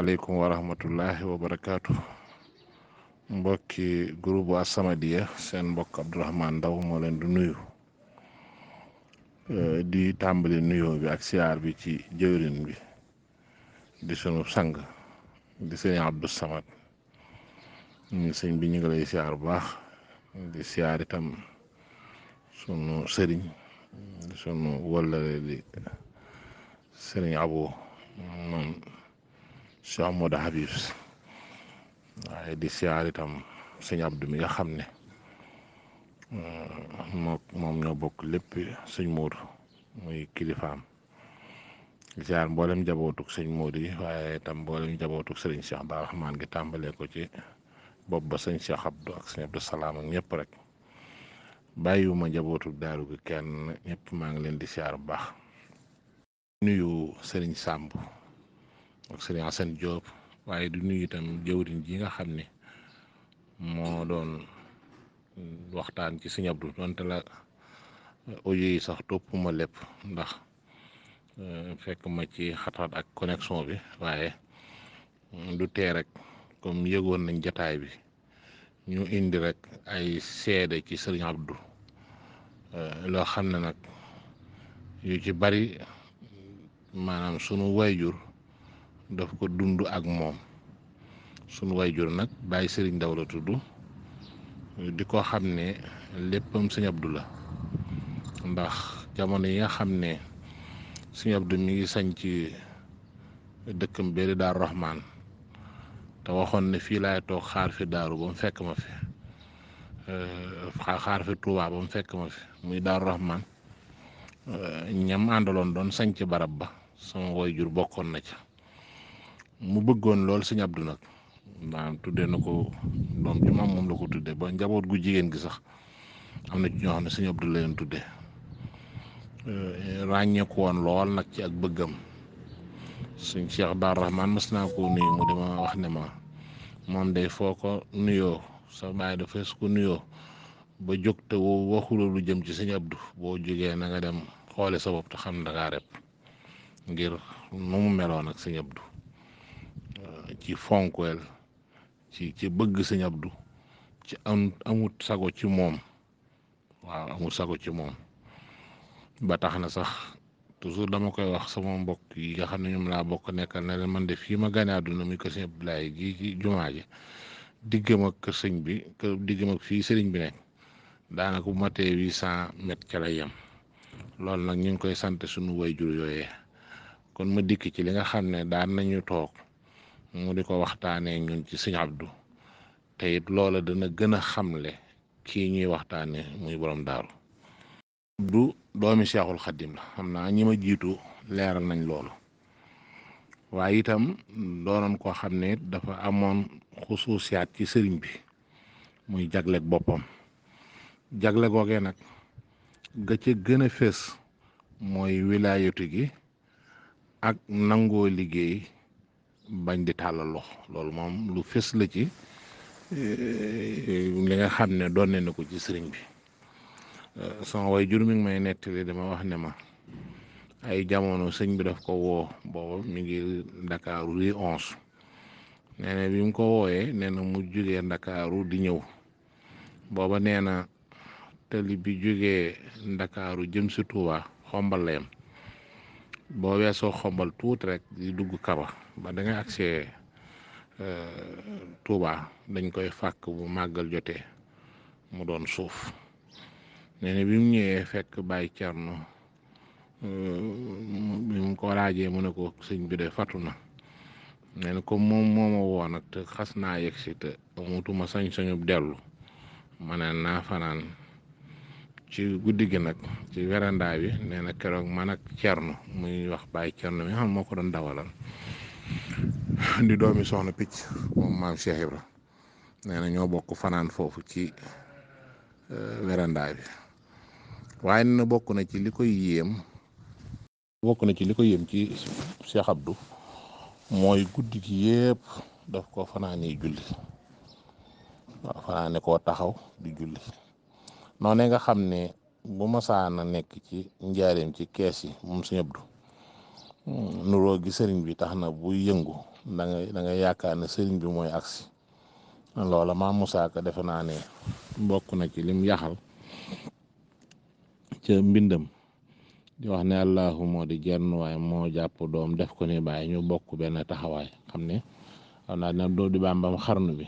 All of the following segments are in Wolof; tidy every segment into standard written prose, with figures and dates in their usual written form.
asalaamaaleykum wa rahmatullahi wa barakaatu mbokki groupe As-Samadiyya seen mbokk Abdourahmane Ndaw moo leen di nuyu di tàmbali nuyoo bi ak siyaar bi ci jëwrin bi di sunu sang di sëñ Abdou Samad sëñ bi ñu ngi lay siyaar bu baax di siyaar itam sunu sëriñ di sunu wëllare di sëriñ Abo moom Cheikh Modou Habib waaye di siyaar itam sëñ Abdou mi nga xam ne moom ñoo bokk lépp sëñ Modou muy kilifaam di siyaar mboolem jabootuk sëñ Modou yi waaye itam mboolem jabootuk sëriñ Cheikh Bara Rahman gi tàmbalee ko ci bopp ba sëñ Cheikh Abdou ak sëñ Abdou Salaam ak ñëpp rek bàyyiwuma jabootuk daaru gi kenn ñëpp maa ngi leen di siyaar bu baax. Nuyu sëriñ Samb ak sëriñ Assane Diop waaye di nuyu itam jëwriñ ji nga xam ne moo doon waxtaan ci sëñ Abdou donte la audio yi sax toppuma lépp ndax fekk ma ci xataat ak connexion bi waaye du tee rek comme yëgoon nañ jataay bi ñu indi rek ay seede ci sëriñ Abdou loo xam ne nag yu ci bari maanaam sunu wayjur daf ko dund ak moom sunu wayjur nag Baye Serigne Ndaw la tudd di ko xam ne léppam sëñ Abdou la ndax jamono yi nga xam ne sëñ Abdou mi ngi sañ ci dëkkam bee di Daaru Rahman te waxoon ne fii laay toog xaar fi daaru ba mu fekk ma fi xaar fi Tuubaa ba mu fekk ma fi muy Daaru Rahman ñam àndaloon doon sañ ci barab ba sama wayjur bokkoon na ca mu bëggoon lool sëñ Abdou nag maanaam tuddee na ko doom ji moom la ko tuddee ba njaboot gu jigéen gi sax am na ci ñoo xam ne sëñ Abdou la leen tuddee ràññeeku woon lool nag ci ak bëggam sëñ Cheikh Bara Rahman mas naa ko nuyu mu dama wax ne ma moom day foo ko nuyoo sa baay dafa su ko nuyoo ba jóg te waxula lu jëm ci sëñ Abdou boo jógee na nga dem xoole sa bopp te xam ne dangaa rep ngir nu mu meloon ak sëñ Abdou ci fonkweel ci bëgg sëñ Abdou ci amut sago ci moom waaw amut sago ci moom ba tax na sax toujours dama koy wax sama mbokk yi nga xam ne ñoom laa bokk nekkal ne leen man de fii ma gane àdduna muy kër sëñ Abdoulaye gi ci jumaa ji diggam ak kër sëñ bi diggam ak fii sëriñ bi nekk daanaka bu matee 800 mètres ca lay yem loolu nag ñu ngi koy sant suñu wayjur yooyee kon ma dikk ci li nga xam ne daan nañu toog mu di ko waxtaanee ñun ci sëñ Abdou te it loola dana gën a xamle kii ñuy waxtaanee muy borom daaru Abdou doomi Seexul Xaddim la xam naa ñi ma jiitu leeral nañ loolu waaye itam doonoon koo xam ne dafa amoon xusuusiyaat ci sëriñ bi muy jagleeg boppam jagle googee nag ga ca gën a fés mooy wilaayatu gi ak nangoo liggéey bañ di tàllal loxo loolu moom lu fés la ci li nga xam ne doon na ko ci sëriñ bi sama way jur mi ngi may nettali dama wax ne ma ay jamono sëñ bi daf ko woo booba mi ngi Ndakaaru rue 11 nee na bi mu ko wooyee nee na mu jógee Ndakaaru di ñëw booba nee na tali bi jógee Ndakaaru jëm si Touba xombal la yam boo weesoo xombal tuuti rek di dugg Kaba ba da ngay agsee Touba dañ koy fàkk bu màggal jotee mu doon suuf nee na bi mu ñëwee fekk Baye Thierno bi mu ko laajee mu ne ko sëñ bi de fatu na nee na comme moom moo ma woo nag te xas naa yegg si te amutuma sañ-sañu dellu ma ne naa fanaan ci guddi gi nag ci werandaa bi nee na keroog man ak Thierno muy wax Baye Thierno mi nga xam moo ko doon dawalal di doomi soxna picc moom maam Cheikh Ibra nee na ñoo bokk fanaan foofu ci werandaa bi waaye na bokk na ci li koy yéem ci Cheikh Abdou mooy guddi gi yëpp daf ko fanaanee julli waaw fanaane koo taxaw di julli noonu nga xam ne bu masaana nekk ci njaareem ci kees yi moom sëñ Abdou nuroo gi sëriñ bi tax na buy yëngu da nga yaakaar ne sëriñ bi mooy agsi loola maam Moussa Ka defe naa ne bokk na ci lim yaxal ca mbindam di wax ne allahu moo di jenn waaye moo jàpp doom def ko ni bàyyi ñu bokk benn taxawaay xam ne xam naa dina doo di bàmbam xarnu bi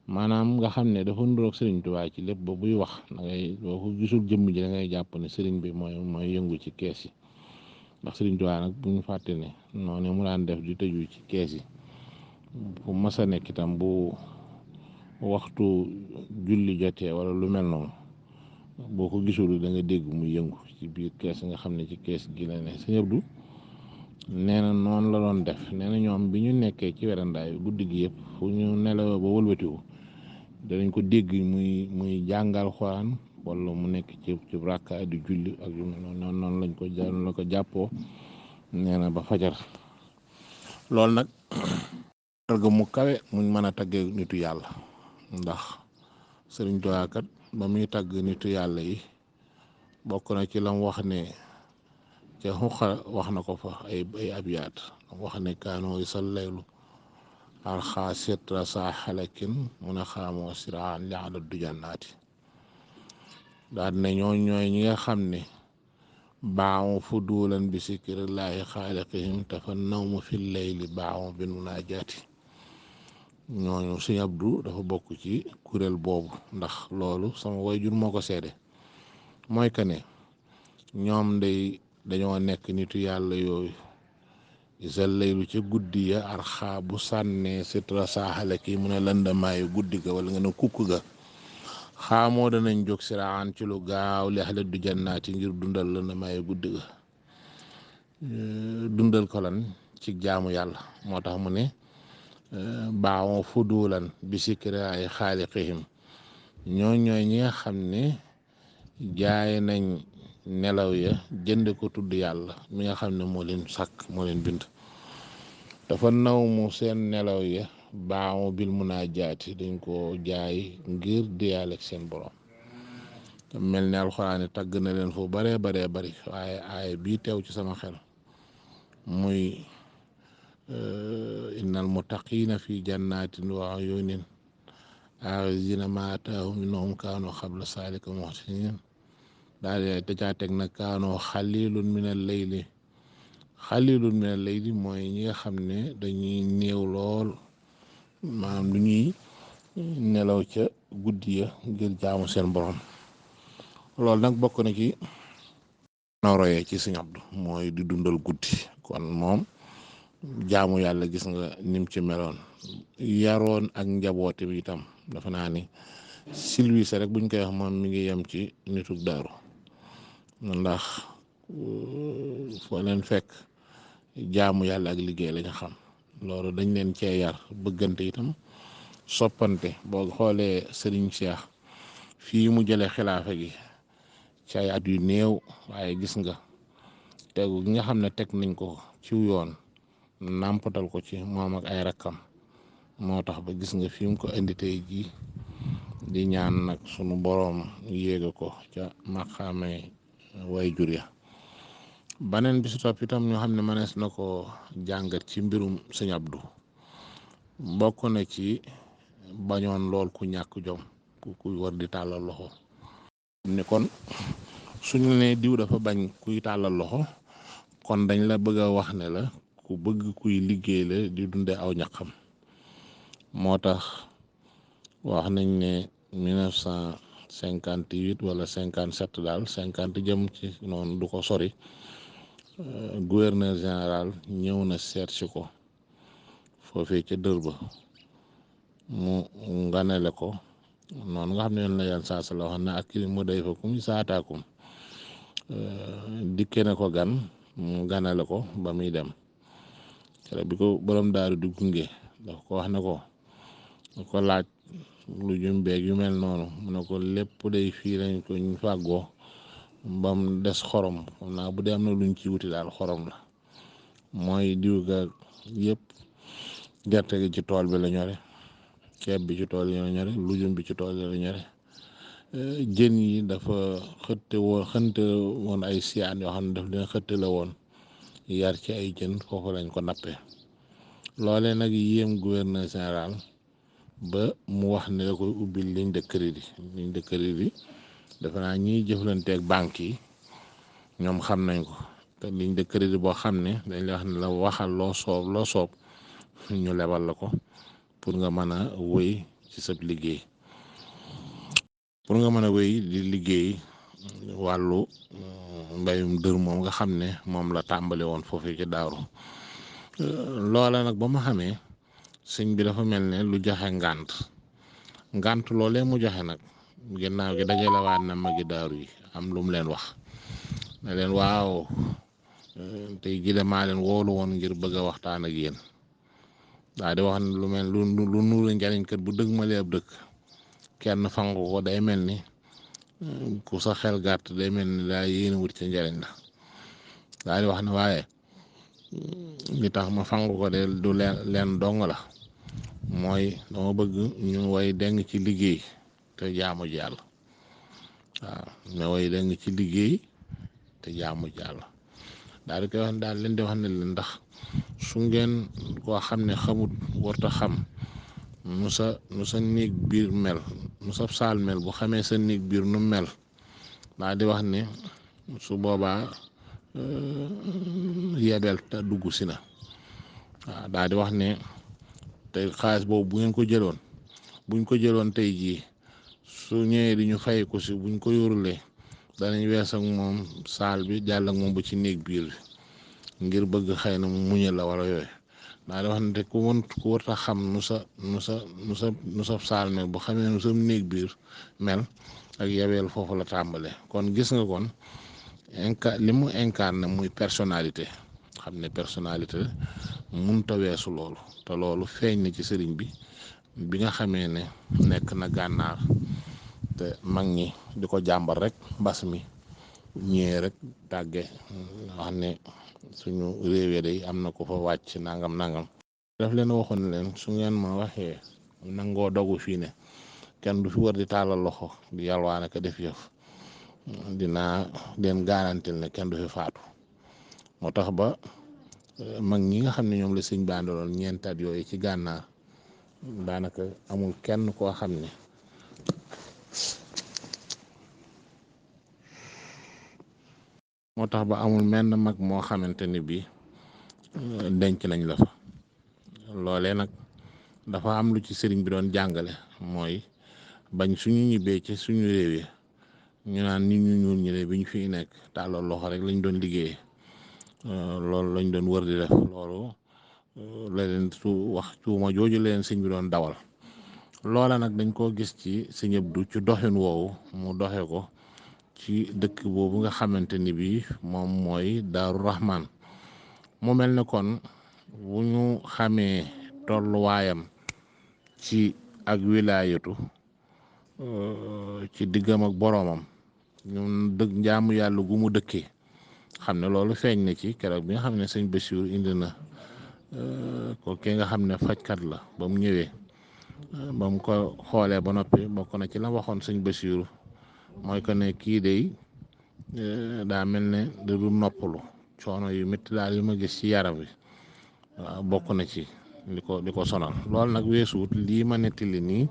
maanaam nga xam ne dafa nduroog sëriñ Tuubaa ci lépp ba buy wax da ngay boo ko gisul jëmm ji da ngay jàpp ne sëriñ bi mooy yëngu ci kees yi ndax sëriñ Tuubaa nag bu ñu fàtte ne noonu mu daan def di tëju ci kees yi fu mas a nekk itam bu waxtu julli jotee wala lu mel noonu boo ko gisul da nga dégg muy yëngu ci biir kees nga xam ne ci kees gi la ne Sëñ Abdu nee na noonu la doon def nee na ñoom bi ñu nekkee ci werandaay guddi gi yëpp fu ñu nelawee ba wëlbatiwu danañ ko dégg muy jàngal Alxuraan wala mu nekk ci rakka di julli ak yu noonu lañ ko jàppoo nee na ba fajar loolu nag targa mu kawe muñ mën a taggee nitu yàlla ndax Sëriñ Tuubaa kat ba muy tagg nitu yàlla yi bokk na ci lam wax ne ca xuqa wax na ko fa ay abyaat wax ne kaanoo sal laylu arxaa sitra saa xalakin mun a xaamoo siraan liada du jannaati daal ne ñooy ñi nga xam ne baamu fu duulan bi sikrillaahi xaaliqihim te fa nawmu fi layli baamu bin munaajaati ñooñu Sëñ Abdu dafa bokk ci kuréel boobu ndax loolu sama wayjur moo ko seede mooy que ne ñoom dañoo nekk nitu yàlla yooyu isal laylu ca guddi ya arxaa bu sànnee sitra saaxale kii mu ne lëndamaayu guddi ga wala nga ne kukk ga xaamoo danañ jóg siraan ci lu gaaw li axle du jannaati ngir dundal lëndamaayu guddi ga dundal ko lan ci jaamu yàlla moo tax mu ne baaxoo fudulan bi sikri ay xaaliqihim ñooy ñi nga xam ne jaay nañ nelaw ya jënd ko tudd yàlla mi nga xam ne moo leen sàkk moo leen bind dafa naw mu seen nelaw ya baaxoo bil munaajaati dañ ko jaay ngir diyaaleeg seen borom mel ne alxuraan tagg na leen fu baree bari waaye aay bii teew ci sama xel muy innal muttaqiina fi jannatin wa uyunin aaxiziina maa aataahum innahum kaanu qabla zaalika muhsiniin daal di caa teg nag kaanu xaliilun minal layli mooy ñi nga xam ne dañuy néew lool maanaam lu ñuy nelaw ca guddi ya ngir jaamu seen borom loolu nag bokk na ci royee ci Sëñ Abdu mooy di dundal guddi kon moom jaamu yàlla gis nga nim ci meloon yaroon ak njaboote bi itam dafa naa ni silvise rek buñ koy wax moom mi ngi yem ci nituk daaru ndax foo leen fekk jaamu yàlla ak liggéey lañu xam loolu dañ leen cee yar bëggante itam soppante boo xoolee Sëriñ Cheikh fii mu jëlee xilaafa gi ci ay at yu néew waaye gis nga tegu gi nga xam ne teg nañ ko ci yoon nàmpatal ko ci moom ak ay rakkam moo tax ba gis nga fi mu ko indi tey jii di ñaan nag sunu boroom yéega ko ca maqaame way jur ya baneen bi si topp itam ñoo xam ne mënees na ko jàngat ci mbirum Sëñ Abdu bokk na ci bañoon lool ku ñàkk jom ku war di tàllal loxo ne kon suñu ne diw dafa bañ kuy tàllal loxo kon dañ la bëgg a wax ne la ku bëgg kuy liggéey la di dunde aw ñaqam moo tax wax nañ ne 1958 wala 57 daal 50 jëm ci noonu du ko sori gouverneur général ñëw na seet si ko foofee ca dër ba mu nganale ko noonu nga xam ne yoon la yan saa la wax na ak mu day fa kum saataakum dikke na ko gan mu ganale ko ba muy dem bi ko borom daaru di gunge daf ko wax ne ko laaj lu jum beeg yu mel noonu mu ne ko lépp day fii lañ ko ñu fàggoo bam des xorom xam naa bu dee am na luñ ci wuti daal xorom la mooy diw ga yëpp gerte gi ci tool bi la ñore ceeb bi ci tool yi la ñore lujum bi ci tool yi la ñore jën yi dafa xëtte woon ay siyaan yoo xam ne daf leen xëtte la woon yar ci ay jën foofu lañ ko nappee loolee nag yéem gouverneur général ba mu wax ne da koy ubbi ligne de crédit. Ligne de crédit defe naa ñiy jëflanteeg banque yi ñoom xam nañ ko, te ligne de crédit boo xam ne dañ lay wax ne la waxal loo soob ñu lebal la ko pour nga mën a wéy ci sa liggéey, pour nga mën a wéy di liggéey wàllu mbayum dër moom nga xam ne moom la tàmbali woon foofu ci daaru. loola nag ba mu xamee sëñ bi dafa mel ne lu joxe ngànt loolee mu joxe nag ginnaaw gi dajalewaat na magi daaru yi am lu mu leen wax ne leen waaw tey jii maa leen woolu woon ngir bëgg a waxtaan ak yéen. daa di wax ne lu mel lu nuuru njariñ kat bu dëgg malee ab dëkk kenn fangu ko day mel ni ku sa xel gàtt, day mel ni daa yéene wut ca njariñ la. daa di wax ne waaye li tax ma fangu ko de du leen dong la, mooy dama bëgg ñu way deng ci liggéey te jaamu ji Yàlla. waaw ñu way deng ci liggéey te jaamu ji Yàlla. daal di koy wax daal leen di wax ne leen ndax su ngeen koo xam ne xamut warta xam nu sa néeg biir mel, nu sa saal mel, bu xamee sa néeg biir nu mel, daal di wax ne su boobaa yebel te dugg si na. waaw daal di wax ne tey xaalis boobu buñ ko jëloon tey jii su ñëwee di ñu fay ko si buñ ko yorulee danañ wees ak moom saal bi jàll ak moom ba ci néeg biir bi ngir bëgg xëy na mu muñal la wala yooyu. daa di wax ne te ku warta xam nu sa saal mel, bu xamee nu sa néeg biir mel ak yabeel foofu la tàmbale. kon gis nga kon li mu incarné muy personnalité, xam ne personnalité munta weesu loolu, te loolu feeñ na ci sëriñ bi nga xamee ne nekk na gànnaar te mag ñi di ko jàmbar rek mbas mi ñëwee rek tàgge wax ne suñu réew day am na ko fa wàcc nangam daf leen waxoon leen su ngeen ma waxee nangoo dogu fii ne kenn du fi war di tàllal loxo di yalwaan ak def yëf, dinaa leen garantil ne kenn du fi faatu. moo tax ba mag ñi nga xam ne ñoom la sëñ bi àndaloon ñeentaat yooyu ci gànnaar daanaka amul kenn koo xam ne moo tax ba amul menn mag moo xamante ni bii denc nañ la fa. loolee nag dafa am lu ci sëriñ bi doon jàngale, mooy bañ suñu ñibbee ci suñu réew yi ñu naan nit ñu ñuul ñi bi ñu fiy nekk tàllal loxo rek lañ doon liggéey, loolu lañ doon wër di def. loolu la leen wax tuuma jooju leen sëñ bi doon dawal. loola nag dañ koo gis ci Sëñ Abdu ci doxin woowu mu doxe ko ci dëkk boobu nga xamante ni bii moom mooy Daaru Rahman. mu mel ne kon bu ñu xamee tolluwaayam ci ak wilaayatu ci diggam ak boroomam, ñun dëgg njaamu yàlla gu mu dëkkee, xam ne loolu feeñ na ci keroog bi nga xam ne sëñ Bachir indi na ko ki nga xam ne fajkat la ba mu ñëwee, ba mu ko xoolee ba noppi bokk na ci la waxoon sëñ Bachir mooy que ne kii day daa mel ne da du noppalu, coono yu métti daal yu ma gis ci yaram wi waaw bokk na ci li ko sonal. loolu nag weesuwut lii ma nettali nii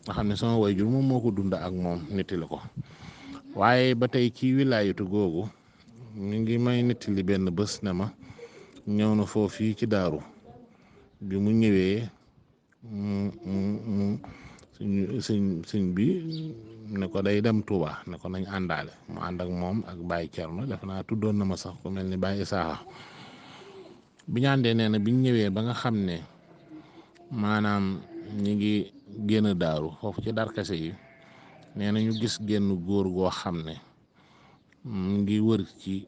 nga xam ne sama waajur moom moo ko dund ak moom nettali ko. waaye ba tey ci wilaayatu googu mi ngi may nettali benn bés ne ma ñëw na foofu fii ci daaru bi mu ñëwee sëñ bi ne ko day dem Touba, ne ko nañ àndaale. mu ànd ak moom ak Baye Thierno, def naa tuddoon na ma sax ku mel ni Baye Isaaxa. bi ñu àndee nee na biñ ñëwee ba nga xam ne maanaam ñi ngi génn daaru foofu ci darkase yi, nee na ñu gis génn góor goo xam ne mu ngi wër ci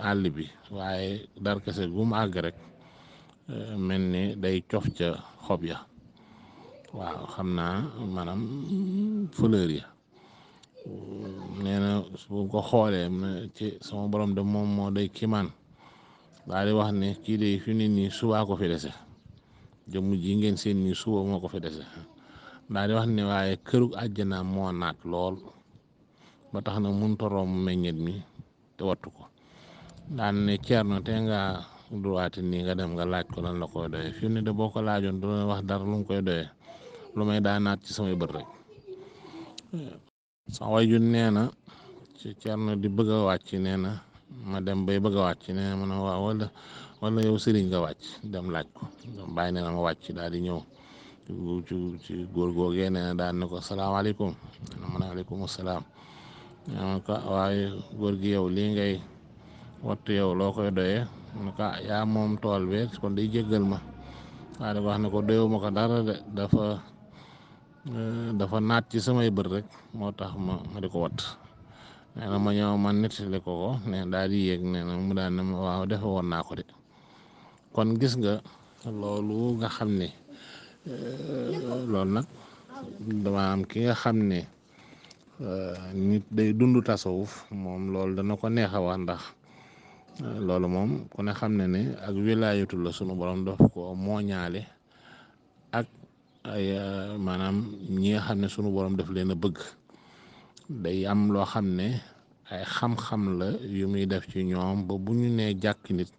àll bi, waaye darkase gu mu àgg rek mel ni day cof ca xob ya. waaw xam naa maanaam fleur ya. nee na su ko xoolee ci sama borom de moom moo day kimaan, daal di wax ne kii de fi nit ñi subaa ko fi dese, jëmm ji ngeen seen nii suba moo ko fi dese. daal di wax ne waaye këru àjjana moo naat lool ba tax na mënut a romb meññet mi te wattu ko. daan ne Ceerno te nga droite nii nga dem nga laaj ko lan la koy doyee fi mu ne de boo ko laajoon du la wax dara lu mu koy doyee lu may daa naat ci samay bët rek. sama way ju nee na ci Cerno di bëgg a wàcc nee na ma dem bay bëgg a wàcc nee na ma ne waaw wala yow sëriñ nga wàcc dem laaj ko bàyyi nee na ma wàcc daal di ñëw ci góor googee nee na daal ne ko salaamaaleykum nee na ma ne aleykum salaam nee na ko waaye góor gi yow lii ngay wattu yow loo koy doyee mu ne ko yaa moom tool be kon day jéggal ma waaye da ko wax ne ko doyewu ma ko dara de dafa naat ci samay bët rek moo tax ma di ko watt nee na ma ñëw man nettali ko ne daal di yéeg nee na mu daal ne ma waaw defe woon naa ko de kon gis nga loolu nga xam ne loolu nag dama am ki nga xam ne nit day dund tasawuf moom loolu dana ko neex a wax ndax loolu moom ku ne xam ne ak wilaayatu la sunu borom daf ko mooñaale ak ay maanaam ñi nga xam ne sunu borom daf leen a bëgg day am loo xam ne ay xam-xam la yu muy def ci ñoom ba bu ñu nee jàkk nit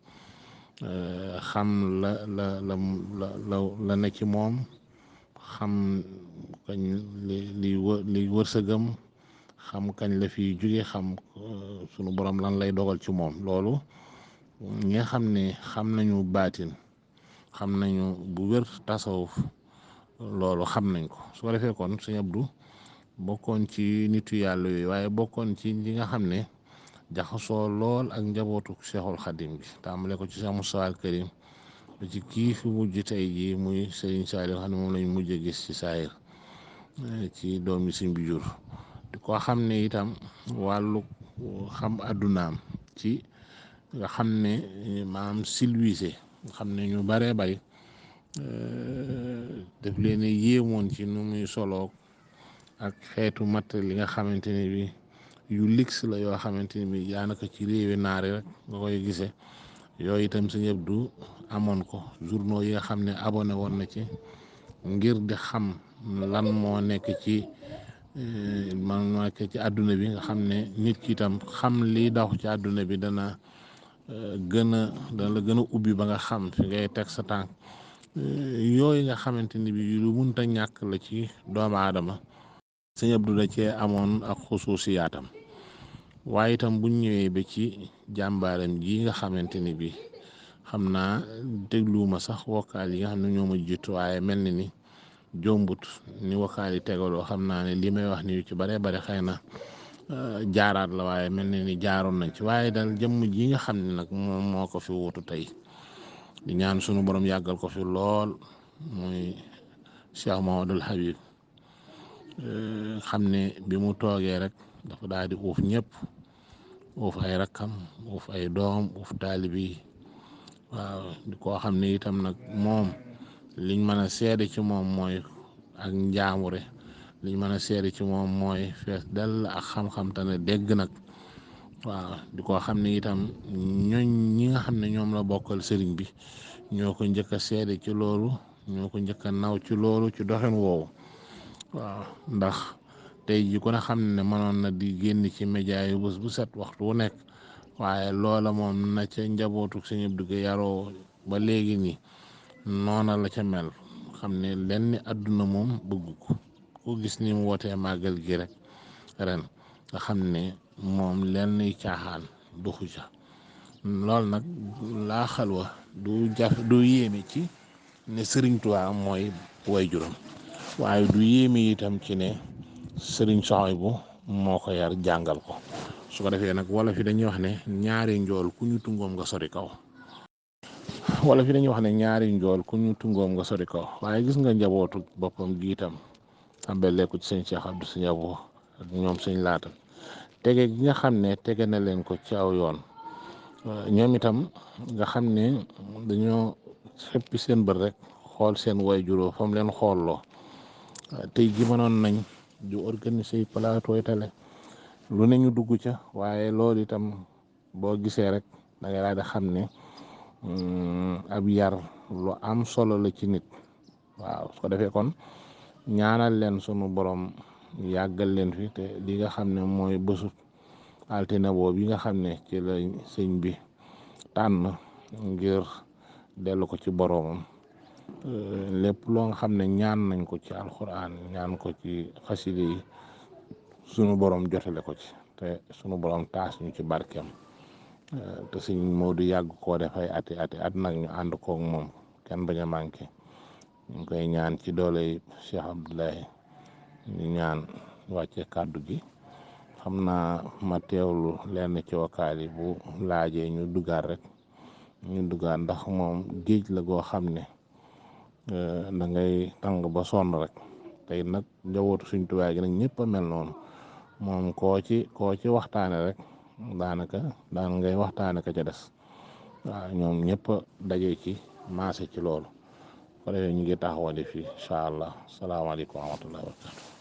xam la ne ci moom xam kañ li wërsëgam xam kañ la fi jóge xam sunu borom lan lay dogal ci moom loolu ñi nga xam ne xam nañu baatin xam nañu bu wér tasawuf loolu xam nañ ko su ko defee kon Sëñ Abdu bokkoon ci nitu yàlla yooyu waaye bokkoon ci ñi nga xam ne jaxasoo lool ak njabootu Cheikhul Khadim bi tàmbale ko ci Cheikh Moustapha al Karim ba ci kii fi mujj tey jii muy Serigne Saliou xam ne moom lañ mujj a gis ci saayir ci doom yi Sëñ bi jur di ko xam ne itam wàllu xam àddunaam ci nga xam ne maam silwiise nga xam ne ñu baree bari daf leen yéemoon ci nu muy soloog ak xeetu matt li nga xamante ne bi yu lix la yoo xamante ne bi daanaka ci réewi naari rek nga koy gisee yooyu itam Sëñ Abdu amoon ko journaux yi nga xam ne abonné woon na ci ngir di xam lan moo nekk ci ci àdduna bi nga xam ne nit ki itam xam li daw ci àdduna bi dana la gën a ubbi ba nga xam fi ngay teg sa tànk yooyu nga xamante ni bi lu munta ñàkk la ci doomu aadama Sëñ Abdu da cee amoon ak xusuusiyaatam waaye itam buñ ñëwee ba ci jàmbaaram ji nga xamante ni bi xam naa dégluwuma sax wokkaal yi nga xam ne ñoo ma jiitu waaye mel na ni jombut ni wokkaal yi tegaloo xam naa ne li may wax ni yu ci bare bare xëy na jaaraat la waaye mel na ni jaaroon nañ ci waaye daal jëmm ji nga xam ne nag moom moo ko fi wutu tey di ñaan sunu borom yàggal ko fi lool muy Cheikh Mahamadul Habib xam ne bi mu toogee rek dafa daal di uuf ñëpp uuf ay rakkam uuf ay doom uuf taalibi waaw koo xam ne itam nag moom liñ mën a seede ci moom mooy ak njaamure liñ mën a seede ci moom mooy fees dell ak xam-xam te ne dégg nag waaw di ko xam ne itam ñi nga xam ne ñoom la bokkal sëriñ bi ñoo ko njëkk a seede ci loolu ñoo ko njëkk a naw ci loolu ci doxin woowu waaw ndax tey ji ku ne xam ne mënoon na di génn ci média yu bés bu set waxtu wu nekk waaye loola moom na ca njabootu Sëñ Abdu gi yaroo ba léegi nii noona la ca mel xam ne lenn àdduna moom bëgg ko ku gis ni mu wootee màggal gi rek ren nga xam ne moom lenn caaxaan doxu ca loolu nag laa xalwa du yéeme ci ne Sëriñ Tuubaa mooy waajuram waaye du yéeme itam ci ne Sëriñ Suhaybu moo ko yar jàngal ko su ko defee nag wala fi dañuy wax ne ñaari njool ku ñu tungoom nga sori kaw waaye gis nga njabootu boppam gi itam tàmbalee ko ci sëñ Cheikh Abdou Sëñ Abo ak ñoom sëñ Laata tege gi nga xam ne tege na leen ko ci aw yoon ñoom itam nga xam ne dañoo xëppi seen bët rek xool seen waajur fa mu leen xoolloo tey ji mënoon nañ ju organiser plateau télé lu ne ñu dugg ca waaye loolu itam boo gisee rek da ngay daal di xam ne ab yar lu am solo la ci nit waaw su ko defee kon ñaanal leen sunu borom yàggal leen fi te li nga xam ne mooy bésu altine boobu yi nga xam ne ci la sëñ bi tànn ngir dellu ko ci boroomam lépp loo nga xam ne ñaan nañ ko ci alxuraan ñaan ko ci xaside yi sunu borom jotale ko ci te sunu borom taas ñu ci barkeem te sëñ Moodu yàgg koo def ay ati at nag ñu ànd koog moom kenn bañ a manqué ñu ngi koy ñaan ci doole Cheikh Abdoulaye ñu ñaan wàcce kàddu gi xam naa ma teewlu lenn ci wakaal yi bu laajee ñu duggaat rek ñu duggaat ndax moom géej la goo xam ne da ngay tàng ba sonn rek tey nag njabootu Sëñ Tuubaa gi nag ñëpp a mel noonu moom koo ci waxtaane rek daanaka ngay waxtaane ka ca des waaw ñoom ñëpp daje ci maase ci loolu ko defee ñu ngi taxawale fii incha allah salaamaaleykum wa rahmatullahi wa barakatu